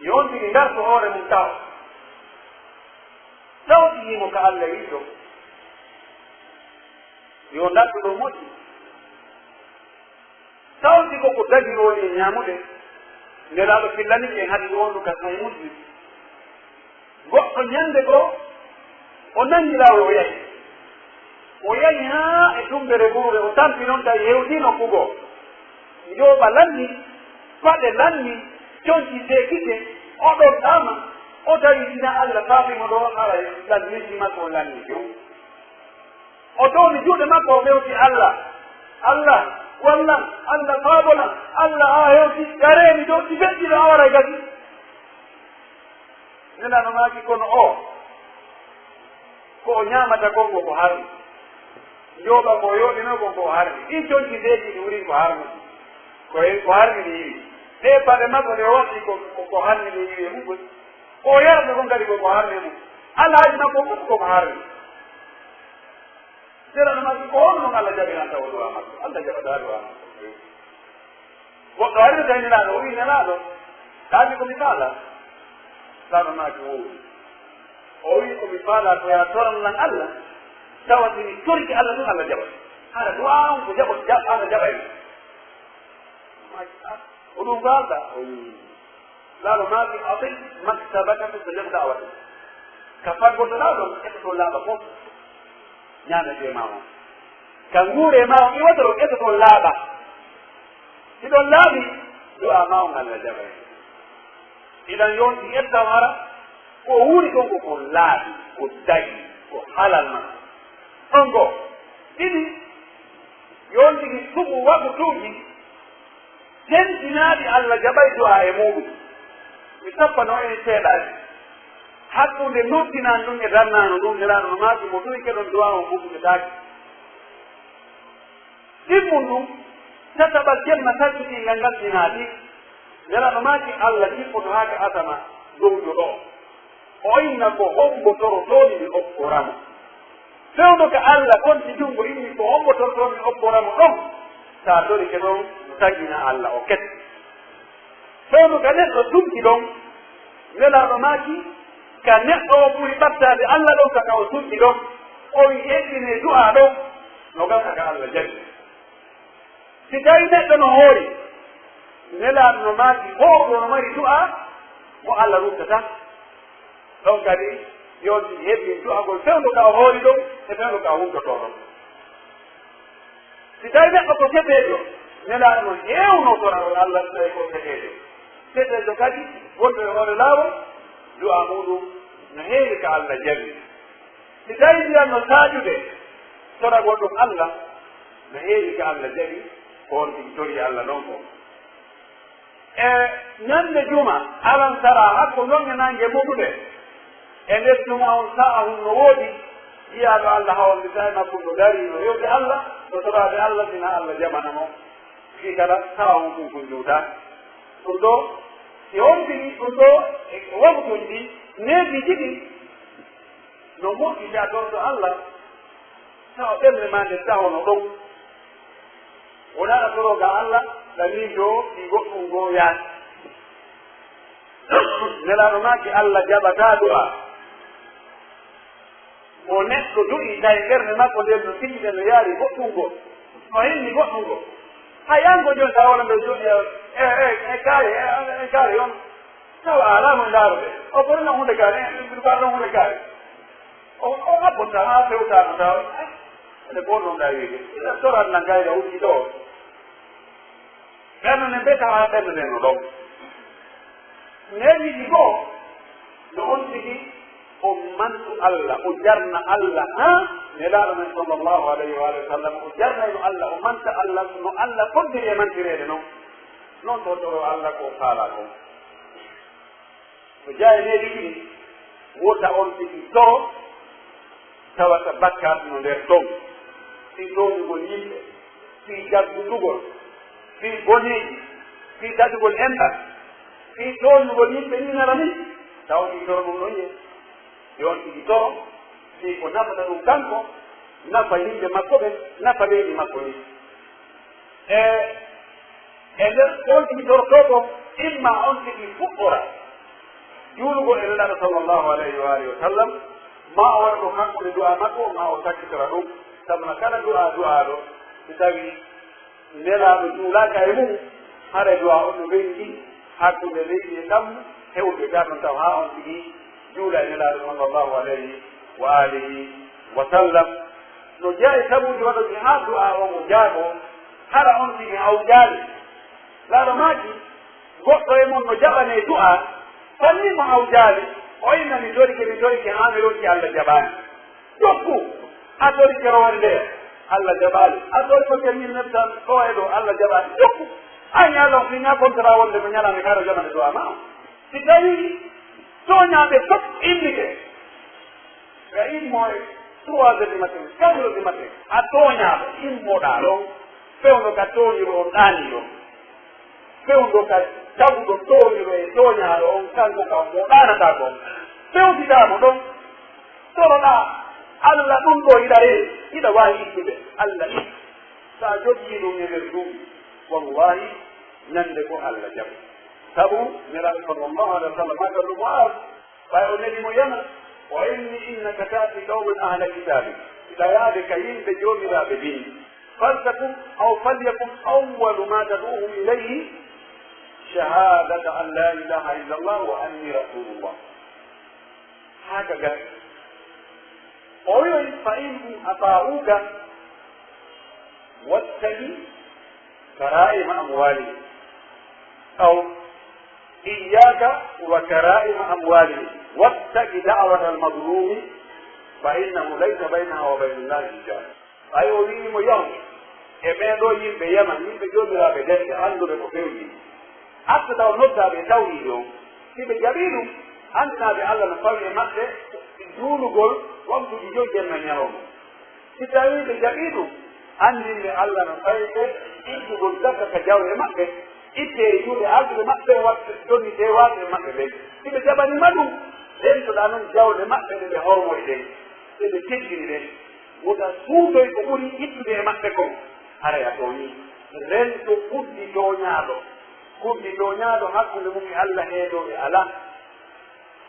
yo on tigi ndarto hoore mun tawa. Tawti himo ka Alla yiɗi ɗon. Yo ndarto ɗon moƴƴi. Tawti ko ko dagirooɗi e ñaamude, Nelaaɗo fillanike en hadiis on ɗun ka Sahih Muslim. Goɗɗo ñande goo, o nangi laawol, o yahi. O yahi haa e tummbere buure, o tampi non, tawi hewtii nokku goo. Njooɓa lanni, paɗe lanni, conci seekike, o ɗon ɗaama, o tawi hinaa Alla faabii mo ɗoo, haray lan miiji makko on lanni few. O towni juuɗe makko, o fewti Alla. Alla, wallan, Alla, faabolan, Alla, haa hewti, daree mi ɗoo, si feƴƴi ɗoo, a waray gasi. Nelaaɗo maaki, kono oo, ko o ñaamata kon ko ko harmi. Njooɓa ko o yooɗinoo kon ko o harmi. Ɗin conci seekiki wurin ko harmi. Ko, ko harmi ɗi yiwi. Ɗee paɗe makko ɗe o waɗi ko, ko, ko harmi ɗe yiwi e mun kon. Ko o yarata kon kadi ko ko harmi e mun. Alhaali makko fof ko ko harmi. Sera no maaki, ko honno Alla jaɓiranta o du'aa makko? Alla jaɓataa du'aa makko. Goɗɗo ari no tawi Nelaaɗo, o wi'i, "Nelaaɗo, ɗaani ko mi faalaa?" Nelaaɗo maaki, "Wowlu." O wi'i, "Ko mi faalaa ko yo a toran lan Alla, tawa si mi torike Alla tun, Alla jaɓay. Hara du'aa on ko jaɓo, jaɓ-, Alla jaɓay mo." Maaki, "Ah, ko ɗun faalɗaa?" O wi'i, Laaɗo maaki, "Atil maktabaka tustajab da'watak." Ka faggotoɗaa ɗon, etoto laaɓa fof, ñaametee ma on. Ka nguuree ma on iwoto ɗon, etoto laaɓa. Si ɗon laaɓi, du'aa ma on Alla jaɓay. Iɗan yonti ettan hara, ko wuuri kon ko ko laaɓi, ko daɗi, ko halal ma. On goo. Ɗiɗi, yo on tigi suɓu wakutuuji tentinaaɗi Alla jaɓay du'aa e muuɗum. Mi sappano en seeɗaaji. Hakkunde noddinan ɗum e dannaano ɗum, Nelaaɗo no maaki, mo du'i keɗon du'aa on huɓɓitetaake. Ɗimmun ɗum, tataɓal jemma salkitingal ngal tinaa ɗi. Nelaaɗo maaki, Alla jippoto haa ka asama dow ɗoo. O inna ko hombo torotoomi mi okkora mo. Fewndo ka Alla konti junngo inni ko hombo torotoomi mi okkora mo ɗon, si a torike ɗon, tagina Alla o kette. Fewndo ka neɗɗo sunki ɗon, Nelaaɗo maaki, ka neɗɗo o ɓuri ɓattaade Alla ɗon ka ka o sunki ɗon, o wi'i eɓɓinee du'aa ɗon, no gasa ka Alla jaɓi. Si tawii neɗɗo no hoori, Nelaaɗo no maaki, hoorɗo no mari du'aa mo Alla ruttatah. Ɗon kadi, yo on tigi hebbin du'agol fewndo ka o hoori ɗon e fewndo ka o huntotoo ɗon. Si tawii neɗɗo ko seteejo, Nelaaɗo no heewnoo toragol Alla si tawii ko seteejo. Seteejo kadi, wonɗo e hoore laawol, du'aa muuɗum no heewi ka Alla jaɓi. Si tawii ndiyam no saaƴude, toragol ɗum Alla, no heewi ka Alla jaɓi, ko on tigi torii Alla non kon. E ñande juma, aran sara, hakko non e nange muɗude, e nder juma on sa'a hun no woodi, jiyaaɗo Alla hawandita e makko no darii no yewde Alla, no toraade Alla, sina Alla jaɓana mo, fii kala sa'a on kun kun juutaa. Ɗum ɗoo, si on tigi, ɗum ɗoo, e waktuuji ɗi, neefiiji ɗi, No moƴƴi si a torto Alla, tawa ɓernde maa nden tahono ɗon. Wonaa a toroo ka Alla, ɗa miijoo fii goɗɗun goo yaasi. Nelaaɗo maaki, Alla jaɓataa du'aa. Mo neɗɗo du'ii, tawi ɓernde makko nden no sikkita no yaari goɗɗun goo, no hinni goɗɗun goo. Hay an ko jooni, tawa wala mbeɗa jooɗii, e, e, e kaari, e, e kaari on. Tawa alaa mo ndaarude. O ko ɗon huunde kaari, e, mbiɗa faala ɗon huunde kaari. O, o habbonta haa fewtaano tawa. Ene ko ɗon ɗaa wiide. Ina toraade nan kayda hucci ɗoo. Ɓernde nden bee tawa ɓernde nden no ɗon. Neefiiji goo, no on tigi o mantu Alla, o jarna Alla, haa Nelaaɗo men sallallahu alayhi wa alihi wa sallam, o jarnayno Alla, o manta Alla no Alla foddiri e mantireede non. Non toro Alla ko o faalaa kon. No jeyaa e neeɓi ɗiɗi, wota on tigi toro tawata bakkaatu no nder ton, fii tooñugol yimɓe, fii jaggundugol, fii boneeji, fii taƴugol enɗan, fii tooñugol yimɓe nii nana nii, tawa fii toro ɗum ɗon ye. Yo on tigi toro, fii ko nafata ɗum kanko, nafa yimɓe makko ɓen, nafa leydi makko ndin. E, e nder on tigi torotoo ko, imma on tigi fuɗɗora juulugol e Nelaaɗo sallallahu alayhi wa alihi wa sallam, maa o waɗa ɗum hakkunde du'aa makko, maa o sakkitora ɗum, sabu na kala du'aa du'aaɗo, si tawii Nelaaɗo juulaaka e mum, haray du'aa on no weñci hakkunde leydi e kammu, hewtoytaa ɗon taw haa on tigi juula e Nelaaɗo sallallahu alayhi wa alihi wa sallam. No jeyaa e sabuuji waɗuɗi haa du'aa on o jaaboo, hara on tigi awjaali. Laaɗo maaki, goɗɗo e mon no jaɓanee du'aa, fanni mo awjaali, o inna mi torike, mi torike, haa mi ronki Alla jaɓaani. Jokku, a torike rowande, Alla jaɓaali. A torike min neftan ɗoo e ɗoo, Alla jaɓaali. Jokku, a ñaala, mi ñaa kontara wonde ko ñalaande kala jaɓande du'aa maa. Si tawii tooñaaɓe fof immike, ɓe immoo e trois heures du matin, quatre heures du matin, a tooñaaɗo, immoɗaa ɗon, fewndo ka tooñiro on ɗaanii ɗon. Fewndo ka taguɗo tooñiro e tooñaaɗo on, kanko kam mo ɗaanataa kon. Fewtidaa mo ɗon, toroɗaa Alla ɗum ɗoo hiɗa reeni, hiɗa waawi ittude, Alla ittu. So a jogii ɗum e nder duuɓi, wallaahi, ñande goo Alla jaɓu. Sabu Nelaaɗo sallallahu alaihi wa sallam maakano Mu'aaz, ɓay o neli mo Yaman, o inni: "Innaka ta'ti qawman ahla kitaabin." Hiɗa yaade ka yimɓe joomiraaɓe bindi. "Faltakun, aw falyakun awwalu ma tad'uhum ilayhi shahadata an la ilaha illa Allah wa anni rasulullah." Haa ka gasi. O wi'i: "Fa in hum ata'uka, wattaqi kara'ima amwalihim." Aw: "Iyyaka wa kara'ima amwalihim, wattaqi da'watal mazlumi, fa innahu laysa baynaha wa baynallahi hijab." Ɓay o wi'i mo: "Yahu e ɓee ɗoo yimɓe Yaman, yimɓe joomiraaɓe defte, annduɓe ko fewndi. Accu taw noddaa ɓe e tawhiidi on. Si ɓe jaɓii ɗum, anndinaa ɓe Alla no fawi e maɓɓe juulugol waktuuji joy jemma e ñalawma. Si tawii ɓe jaɓii ɗum, anndin ɓe Alla no fawi e ittugol zakka ka jawle maɓɓe, ittee e juuɗe arduɓe maɓɓe, waɗ-, jonnitee waasɓe maɓɓe ɓen. Si ɓe jaɓaniima ɗum, dentoɗaa non jawle maɓɓe ɗe ɓe hormori ɗen, ɗe ɓe teddini ɗen. Wota suutoy ko ɓuri ittude e maɓɓe kon, haray a tooñii. Rento kuddi tooñaaɗo. Kuddi tooñaaɗo hakkunde mum e Alla heedooɓe alaa.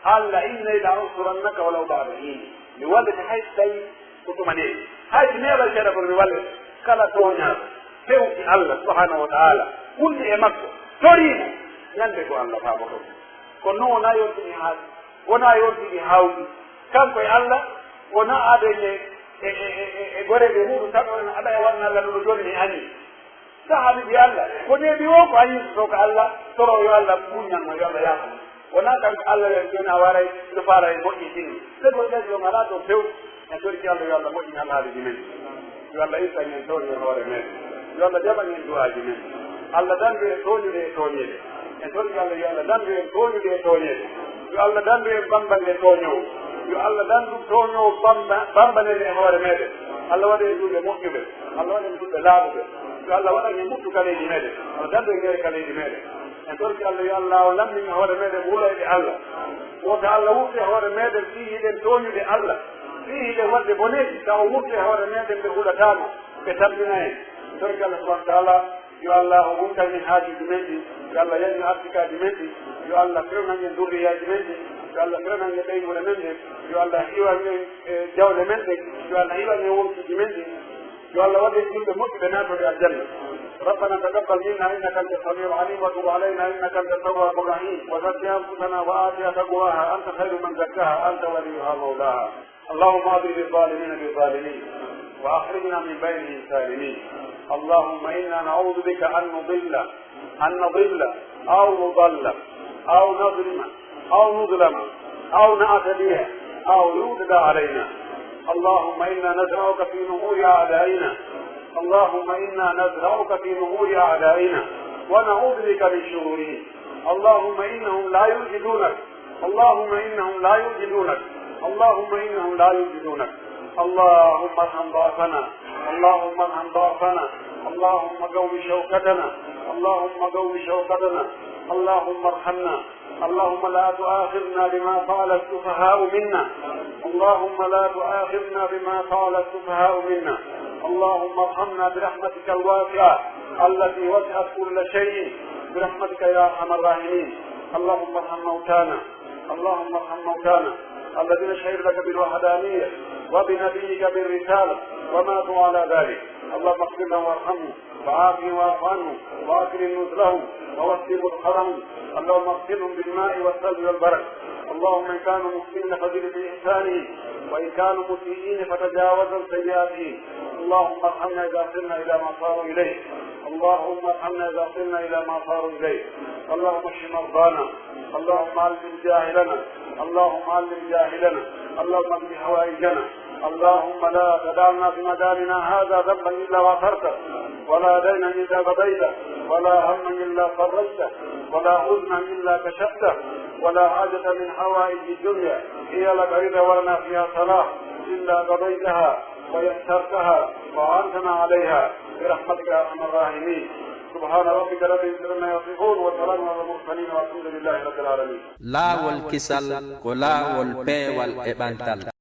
Alla innay: "La ansurannaka walaw ba'da hiin." Mi wallete hay si tawii ko tuma neeɓi. Hay si neeɓay seeɗa kono mi wallete. Kala tooñaaɗo fewti Alla subhanahu wa ta'ala, hunni e makko, torii mo, ñande goo Alla faaboto mo. Kono non wonaa yo on tigi haaju, wonaa yo on tigi hawju. Kanko e Alla, wonaa aden e, e, e, e, e goreeɓe muuɗum, tan on aɗa e wanna Alla ɗum no jooni mi anii. Sahaa mi wi'i Alla, ko neeɓi woo ko a yiltotoo ka Alla, toro yo Alla muññan mo, yo Alla yaafo mo. Wonaa kanko Alla wi'ata jooni a waray, no faalaa en moƴƴitin. Sego ɓen yo alaa ɗon few. En torike Alla, yo Alla moƴƴin alhaaliiji men. Yo Alla ittan en tooñe hoore men. Yo Alla jaɓan en du'aaji men. Alla dandu en tooñude e tooñeede. En torike Alla, yo Alla dandu en tooñude e tooñeede. Yo Alla dandu en bambanle tooñoowo. Yo Alla dandu tooñoowo bamba-, bambanle e hoore meeɗen. Alla waɗa en julɓe moƴƴuɓe. Alla waɗa en julɓe laaɓuɓe. Yo Alla waɗan en ɓuttu ka leydi meeɗen. Alla dandu en ŋeere ka leydi meeɗen. En torike Alla, yo Alla o lammin e hoore meeɗen huloyɓe Alla. Wota Alla wurtu e hoore meeɗen fii hiɗen tooñude Alla, fii hiɗen waɗde boneeji, tawa o wurtu e hoore meeɗen ɓe hulataa mo, ɓe tampina en. En torike Alla subhanahu wa ta'ala, yo Alla o wurtan en haajuuji men ɗin, yo Alla yaltin arsikaaji men ɗin, yo Alla fewnan en durriyaaji men ɗin, yo Alla fewnan en ɓeynguure men nden, yo Alla hiwan en e jawle men ɗen, yo Alla hiwan en wonkiiji men ɗin. Yo Alla waɗ en julɓe moƴƴuɓe naatooɓe aljanna. ربنا تقبل منا إنك أنت السميع العليم وتب علينا إنك أنت التواب الرحيم وزكي أنفسنا وآتها تقواها أنت خير من زكاها أنت وليها مولاها. اللهم أضرب الظالمين بالظالمين وأخرجنا من بينهم سالمين. اللهم إنا نعوذ بك أن نضل أن نضل أو نضل أو نظلم أو نظلم أو نعتدي أو يقضى علينا. اللهم إنا نزرعك في نحور أعدائنا. اللهم إنا نزرعك في نحور أعدائنا ونعوذ بك من شرورهم. اللهم إنهم لا يعجزونك. اللهم إنهم لا يعجزونك. اللهم إنهم لا يعجزونك. اللهم ارحم ضعفنا. اللهم ارحم ضعفنا. اللهم قو شوكتنا. اللهم قو شوكتنا. اللهم ارحمنا. اللهم لا تؤاخذنا بما فعل السفهاء منا. اللهم لا تؤاخذنا بما فعل السفهاء منا. اللهم ارحمنا برحمتك الواسعة التي وسعت كل شيء، برحمتك يا أرحم الراحمين. اللهم ارحم موتانا. اللهم ارحم موتانا الذين شهدوا لك بالوحدانية وبنبيك بالرسالة وماتوا على ذلك. اللهم اغفر لهم وارحمهم وعافهم واعف عنهم وأكرم نزلهم ووسع مدخلهم. اللهم اغسلهم بالماء والثلج والبرد. اللهم إن كانوا محسنين فزد في إحسانهم، وإن كانوا مسيئين فتجاوز عن سيئاتهم. اللهم ارحمنا إذا صرنا إلى ما صاروا إليه. اللهم ارحمنا إذا صرنا إلى ما صاروا إليه. اللهم اشف مرضانا. اللهم علم جاهلنا. اللهم علم جاهلنا. اللهم اقض حوائجنا. اللهم لا تدع لنا في مقامنا هذا ذنبا إلا غفرته، ولا دينا إلا قضيته، ولا هما إلا فرجته، ولا حزنا إلا كشفته، ولا حاجة من حوائج الدنيا هي لك رضا ولنا فيها صلاح إلا قضيتها ويسرتها وأعنتنا عليها برحمتك يا أرحم الراحمين. سبحان ربك رب العزة عما يصفون، وسلام على المرسلين، والحمد لله رب العالمين. Laawol kisal ko laawol peewal e ɓantal.